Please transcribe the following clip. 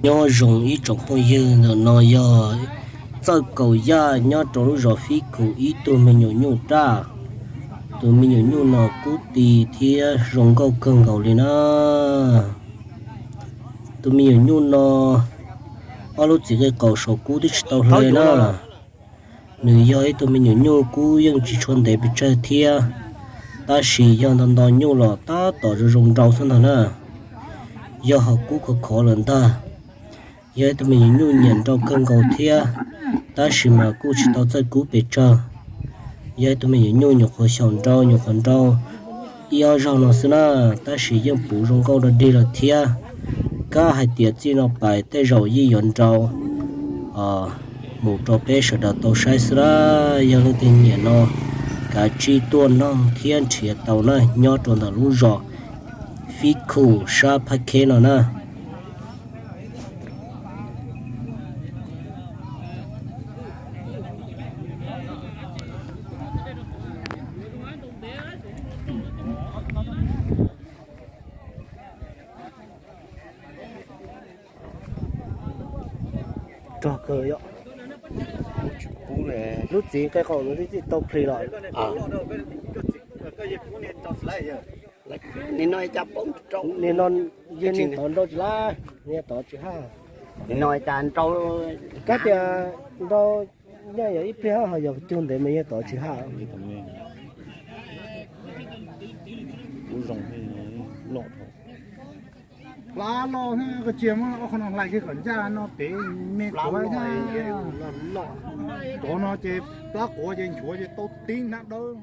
Nyob zoo ib tsoom phooj ywg, ntawm no yog Txawj Kaum Yaj nyob rau lub zos Fib Khum ib tug me nyuam nyuj daj. Tus me nyuam nyuj no kub ti thiab zoo nkauj kawg nkaus li na. Tus me nyuam nyuj no ob lub txiv qe qaum saum kub twb tsis tau hle na. Nws yog ib tug me nyuam nyuj kub yeej tsis tshua ntev pes tsawg thiab, tab sis yog nto nto nyuj los tab tom zoo zoo nrau xwb ntag na. Yog ho kub khov khov lawm ntag. Yog ib tug me nyuam nyuj nyiam nrau kawg nkaus thiab, tab sis mas kuj tsis tau txawj kub pes tsawg. Yog ib tug me nyuam nyuj nyuam qhuav xyaum nrau nyuam qhuav nrau ib ob zaug no xwb na, tab sis yeej puv zoo nkauj dog dig lawm thiab. Kab hais tias txij no pais tej zaum yeej yuav nrau mus rau peb sawv daws tau saib xwb na. Yog leej twg nyiam no kav tsij tuaj noog thiab nrhiav tau na, nyob rau ntawm lub zos Fib Khum sab Phab Kheb no na. Rog kawg yom. Lub txiv qe qaum no twb txij tau plis los. Nim no cas poob rau, nim no yog niag tod nrau tsis laj, niag tod tsis haj. Nim no cas nrau, kab tias nrau nyob yog ib pliag ho yog cug ntev mas yog tod tsis haj. Plab loj, koj cia muab ob qho no hlais kiag kom ncaj no pem me tuav. Tuav no ces plab quav ces nchuav ces tau tib hnab dawb.